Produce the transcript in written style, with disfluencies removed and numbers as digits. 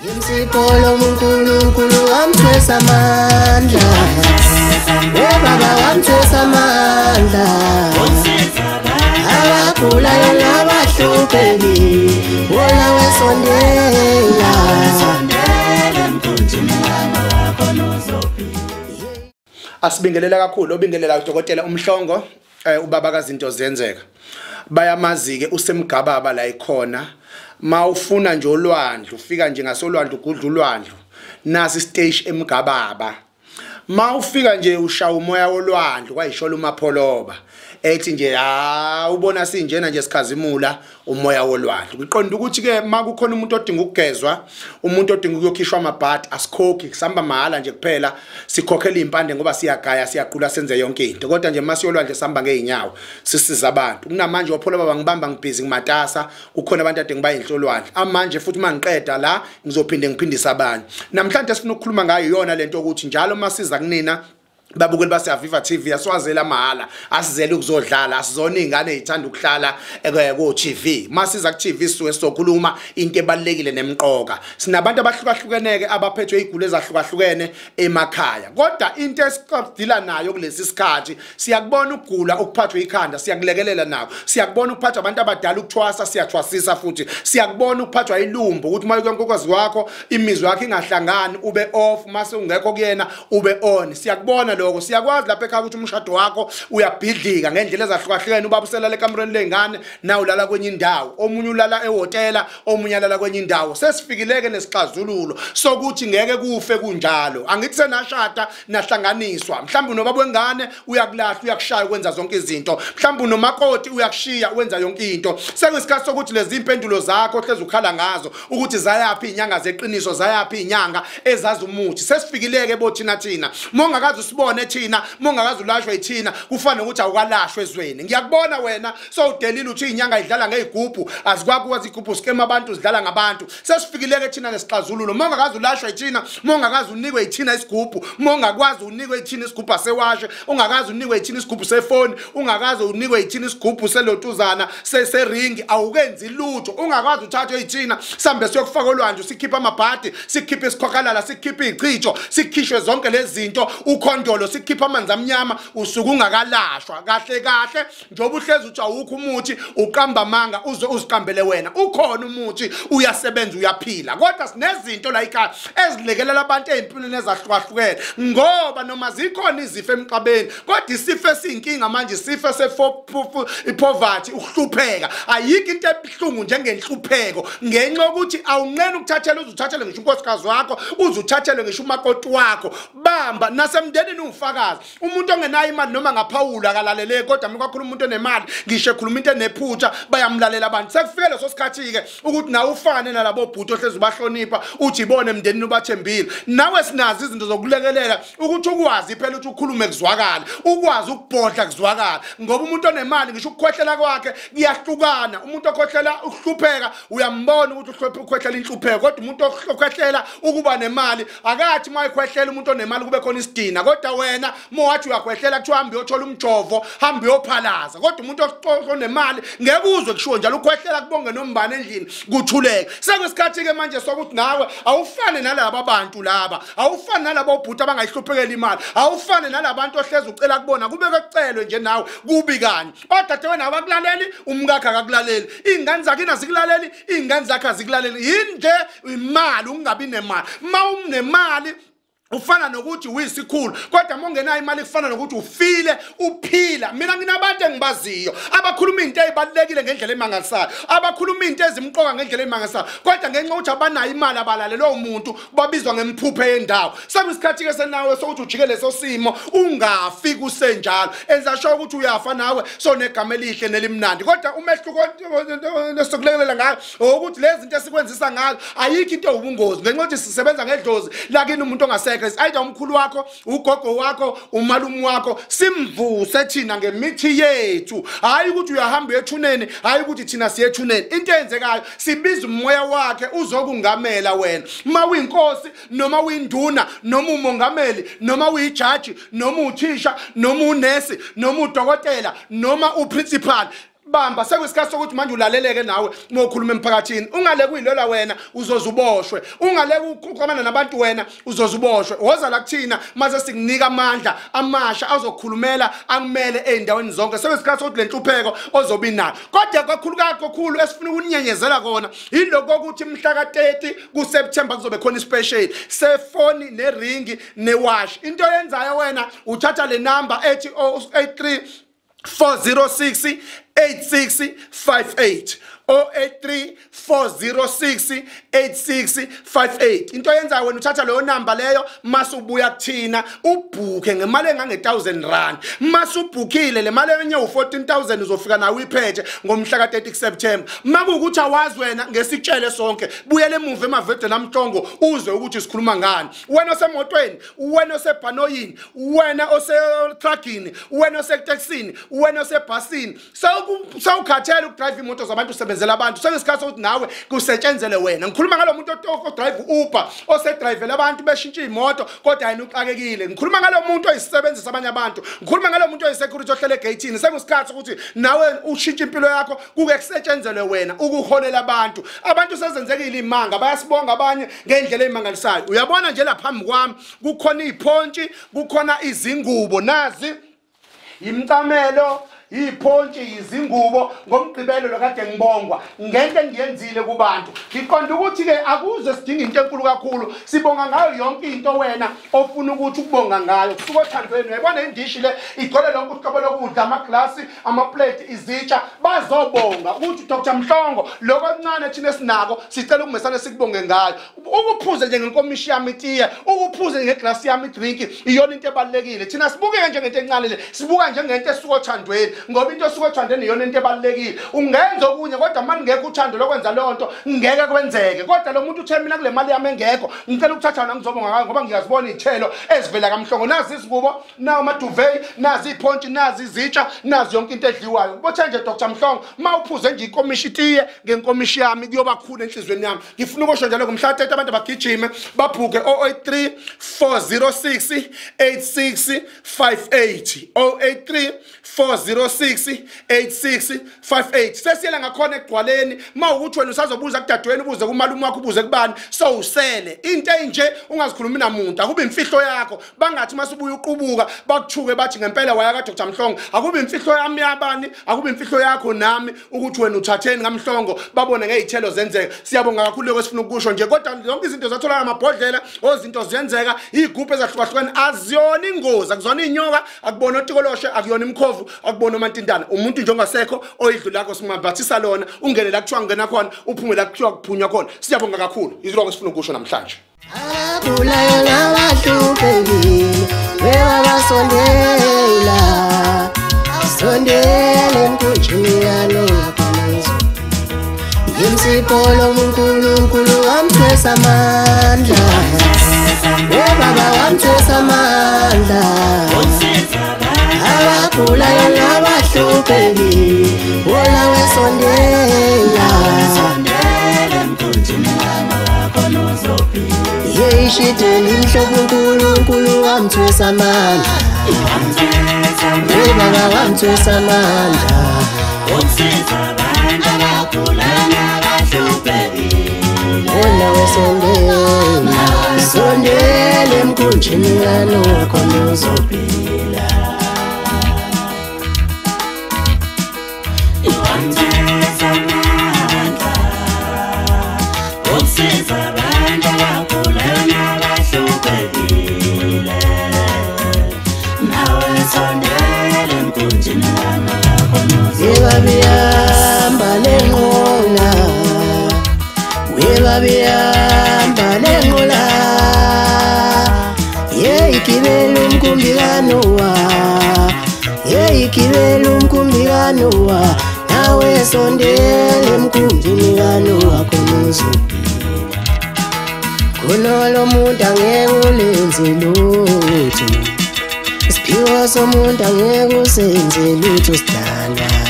Insipho uNkulunkulu wamthwesa amandla. Baba wamthwesa amandla. Abagulayo nabahluphekile, wona wesondela. Asibingelela kakhulu obingelela uDokotela uMhlongo, ubaba kazinto ziyenzeka. Bayamazi ke usemgababa la ikhona. Mawufuna nje olwandle ufika nje ngasolwandle ugudla ulwandle, nasi stage emgababa. Mawufika nje ushaya umoya wolwandle kwayishola umapholoba ethi nje ha ubona sinjena nje sikhazimula umoya wolwandle. Kuqonda ukuthi ke makukhona umuntu odinga ukugezwa, umuntu odinga ukuyokhishwa amabhadi, asikhokhi, sihamba mahala nje kuphela, sikhokhela impande ngoba siyagaya, siyaqula, senze yonke into. Kodwa nje masiyolwandle sihamba ngeenyawo sisiza abantu. Kunamanje opholoba bangibamba ngibhizi ngimatasa, kukhona abantu ade ngibayinhlolwandle. Amanje futhi mangiqeda la ngizophinde ngiphindise abanye. Namhlanje sifuna ukukhuluma ngayo iyona lento ukuthi njalo masiza kunina babukeli base Aviva TV, asiwazela mahala, asizele ukuzodlala, asizona izingane ezithanda ukuhlala ku TV. Masiza ku TV sisuke sizokhuluma into ebalekile nemqoka. Sinabantu abahlukahlukeneke abaphethwe izigulo ezahlukahlukene emakhaya. Kodwa into esikudila nayo kulesi sikhathi, siyakubona ukugula ukuphathwa ikhanda, siyakulekelela nako. Siyakubona ukuphathwa abantu abadala ukuthwasa, siyathwasisa futhi. Siyakubona ukuphathwa ilumbo ukuthi uma uyankokwazi wakho imizwa yakho ingahlangani ube off, mase ungekho kuyena ube on. Siyakubona lokho, siyakwazi lapha ekhaya ukuthi umshado wakho uyabhidlika ngendlela ezahlukahlukene. Ubaba uselala ekamerweni lengane, nawe ulala kwenye indawo, omunye ulala ehhotela, omunye alala kwenye indawo. Sesifikileke nesixazululo sokuthi ngeke kufe kunjalo. Angithi senashada nahlanganiswa, mhlawumbe nobaba wengane uyakulahla, uyakushaya, ukwenza zonke izinto, mhlawumbe nomakoti uyakushiya, wenza yonke into. Sekuyisikhathi sokuthi lezi impendulo zakho hlezi ukhala ngazo ukuthi zayaphi inyanga zeqiniso, zayaphi inyanga ezazi umuthi. Sesifikileke bo thina thina mongakazi usibone thina, mongakazi ulashwe ithina, kufana nokuthi awukalashwe ezweni. Ngiyakubona wena sowudelile uthi inyanga idlala ngezigubhu, azikwazi izigubhu skema abantu, zidlala ngabantu. Sesifikileke thina nesixazululo. Mongakazi ulashwe ithina, mongakazi unikwe ithina isigubhu, mongakwazi unikwe ithina isigubhu asewashe, ungakazi unikwe ithina isigubhu sefoni, ungakazi unikwe ithina isigubhu selotuzana seringi, awukenzi lutho. Ungakwazi uthathwe ithina sambe siyokufaka olwandle, sikhipha amabhadi, sikhiphe isikhokhalala, sikhiphe ichicho, sikhishwe zonke lezi zinto, ukhondolo, sikhipha amanzi amnyama, usuke ungakalashwa kahle kahle. Njengoba uhlezi uthi awukho umuthi, uqamba amanga uze uziqambele wena. Ukhona umuthi, uyasebenza, uyaphila. Kodwa sinezinto la ekhaya ezilekelela abantu ezimpilweni ezahlukahlukene, ngoba noma zikhona izifo emqabeni, kodwa isifo esiyinkinga manje isifo se-poverty, ukuhlupheka. Ayikho into ebuhlungu njengenhlupheko, ngenxa yokuthi awunqeni ukuthathela, uze uthathele ngisho unkosikazi wakho, uze uthathele ngisho umakoti wakho. Bamba nasemndenini ufakazi. Umuntu ongenayo imali noma ngaphawula akalaleleki, kodwa makakhuluma umuntu onemali ngisho ekhuluma into enephutha bayamlalela abantu. Sekufike leso sikhathi ke ukuthi nawe ufane nalabo bhuti ohlezi ubahlonipha, uthi ibone emndenini ubathembile. Nawe sinazo izinto zokulekelela ukuthi ukwazi phela ukuthi ukhulume kuzwakale, ukwazi ukubhodla kuzwakale, ngoba umuntu onemali ngisho ukukhwehlela kwakhe kuyahlukana. Umuntu okhwehlela ukuhlupheka uyambona ukuthi ukhwehlela inhlupheko, kodwa umuntu okhwehlela ukuba nemali akathi uma ekhwehlela umuntu onemali kube khona isidina. Kodwa wena mowathi uyakhwehlela kuthiwa hambe uyothola umjovo, hambe uyophalaza. Kodwa umuntu onemali ngeke uzwe kushiwo njalo, ukhwehlela kubonge nombane endlini kuthuleke. Sekuyisikhathi ke manje sokuthi nawe awufane nalaba bantu laba, awufane nalabo obhuti abangayihluphekela imali, awufane nalabantu ohlezi ucela kubona kube kucelwe nje nawe kubi kanye. Odadewenu abakulaleli, umkakhe akakulaleli, iy'ngane zakhe azikulaleli, iy'ngane zakhe azikulaleli. Yini nje imali, ungabi nemali. Ma unemali ufana nokuthi uyisikhulu, kodwa uma ungenayo imali kufana nokuthi ufile uphila. Mina nginabantu engibaziyo abakhuluma into ezibalulekile ngendlela emangalisayo, abakhuluma into ezimqoka ngendlela emangalisayo, kodwa ngenxa yokuthi abanayo imali abalalelwa umuntu, babizwa ngemphuphe yendawo. Sekuyisikhathi ke senawe sokuthi ujike leso simo, ungafi kusenjalo. Enza sure ukuthi uyafa nawe sonegama elihle nelimnandi. Kodwa umehluko esikulekelela ngayo ukuthi lezi zinto esikwenzisa ngazo ayikho into ewubungozi, ngenxa yokuthi sisebenza ngedlozi lakini umuntu ongasekho, either umkhulu wakho, ugogo wakho, umalume wakho, simvuse thina ngemithi yethu. Hayi ukuthi uyahamba ethuneni, hayi ukuthi thina siye ethuneni. Into eyenzekayo sibiza umoya wakhe uzokungamela wena. Uma uyinkosi noma uyinduna noma umongameli noma uyijaji noma uthisha noma unesi noma udokotela noma uprincipal, Bamba sekuyisikhathi sokuthi manje ulaleleke nawe uma ukhuluma emphakathini. Ungale kuyilola wena uzozuboshwe, ungale ukuxhumana nabantu wena uzozuboshwe. Woza la kuthina mase sikunika amandla amasha azokhulumela akumele ey'ndaweni zonke. Sekuyisikhathi sokuthi le nhlupheko ozobe inayo. Kodwa kakhulu kakhulu esifuna ukunyenyezela kona yiloko ukuthi mhla ka-30 kuSeptember kuzobe khona ispecial sefoni neringi newash. Into oyenzayo wena uthatha le number ethi 083 406 8658 083 406 8658. Into oyenzayo wena uthatha leyo number leyo mase ubuya kuthina ubhukhe ngemali engange 1000 rand. Mase ubhukhile le mali enye u14000 uzofika nawe uyiphethe ngomhla ka30 September. Makuwukuthi awazi wena ngesitshele sonke, buyele emuva emavedeni amhlongo uzwe ukuthi sikhuluma ngani. Wena osemotweni, wena osebhanoyini, wena osetruckini, wena osetaxini, wena osebhasini, sewukhathele ukudrive imoto zabantu usebenzela abantu. Sekuyisikhathi sokuthi nawe kusetshenzele wena. Ngikhuluma ngalo muntu odrive Uber, osedrivela abantu beshintsha imoto kodwa yena uxakekile. Ngikhuluma ngalo muntu oyisebenzisa abanye abantu. Ngikhuluma ngalo muntu oyisecurity ohlele egate-ini. Sekuyisikhathi sokuthi nawe ushintshe impilo yakho kuke kusetshenzele wena ukuholela abantu. Abantu sezenzekile imanga, bayasibonga abanye ngendlela eyimangalisayo. Uyabona nje lapha phambi kwami kukhona izipontshi, kukhona izingubo, nazi imicamelo, ipontshi, izingubo. Ngomgqibelo lokade ngibongwa ngento engiyenzile kubantu. Ngiqonda ukuthi ke akuze sidinga into enkulu kakhulu, sibonga ngayo yonke into wena ofuna ukuthi ukubonga ngayo kusuka othandweni. Uyayibona indishi le igcwele lonke uhlobo lokudla, amaglasi, amaplate, izitsha. Bazobonga ukuthi Dr Mhlongo lokho okuncane thina esinako sicela ukumesana sikubonge ngayo. Ukuphuze nje ngenkomishi yami itiye, ukuphuze ngeglasi yami idrink, iyona into ebalulekile. Thina sibuke njengento encane le, sibuka njengento esuka othandweni, ngoba into osuke othandweni iyona into ebalulekile. Ungenza okunye kodwa manje ngeke uthando lokwenza leyo nto ngeke kwenzeke. Kodwa lo muntu uthe mina kule mali yami engekho ngicela ukuthatha wona ngizobonga ngayo ngoba ngiyazibona iy'thelo ezivela kaMhlongo. Nazi izingubo, nawo amaduvet, nazi iy'pontshi, nazi izitsha, nazi yonke into edliwayo. Bothe nje Dr Mhlongo ma uphuze nje ikomishi itiye ngenkomishi yami kuyoba khulu enhliziyweni yami. Ngifuna ukusho njalo ngomhla 30 abantu bagijime babhuke 083 406 8658 083 406 8658. Sesiyela ngakhona ekugcwaleni. Mawukuthi wena usazobuza kudadweni, ubuze kumalume wakho, ubuze kubani, sowusele into enje ungazikhulumi namuntu. Akube imfihlo yakho, bangathi masubuya uqubuka bakuthuke bathi ngempela waya ka Dr Mhlongo. Akube imfihlo yami yabani, akube imfihlo yakho nami ukuthi wena uthatheni kaMhlongo, babone ngezithelo zenzeka. Siyabonga kakhulu lokho esifuna ukusho nje. Kodwa zonke izinto zatholana amabhodlela, ozinto ziyenzeka, izigubhu ezahlukahlukene aziyona ingozi, akuzona inyoka, akubona otikoloshe, akuyona imkhovu, akubona amantindana. Umuntu nje ongasekho oyidlu lakho simambathisa lona, ungene la kuthiwa ngena khona, uphume la kuthiwa kuphunywa khona. Siyabonga kakhulu, yiloko esifuna ukusho namhlanje. Abagulayo nabahluphekile webabasondela, sondela emkhunjini kaNoah. Ngimsipho loNkulunkulu wamthwesa amandla, webaba wamthwesa amandla. Abagulayo nabahluphekile wona wesondela, yeyishideni imhlophe uNkulunkulu wamthwesa amandla, webaba wamthwesa amandla. Wona wesondela, sondela emkhunjini kaNoah khona uzophila. Webabihamba lenqola, webabihamba lenqola, yeyigibela umkhumbi kaNoah, yeyigibela umkhumbi kaNoah. Nawe sondela emkhunjini kaNoah khona uzophila. Khona lo muntu angeke ulenze lutho, isiphiwo somuntu angeke usenze lutho sidalwa.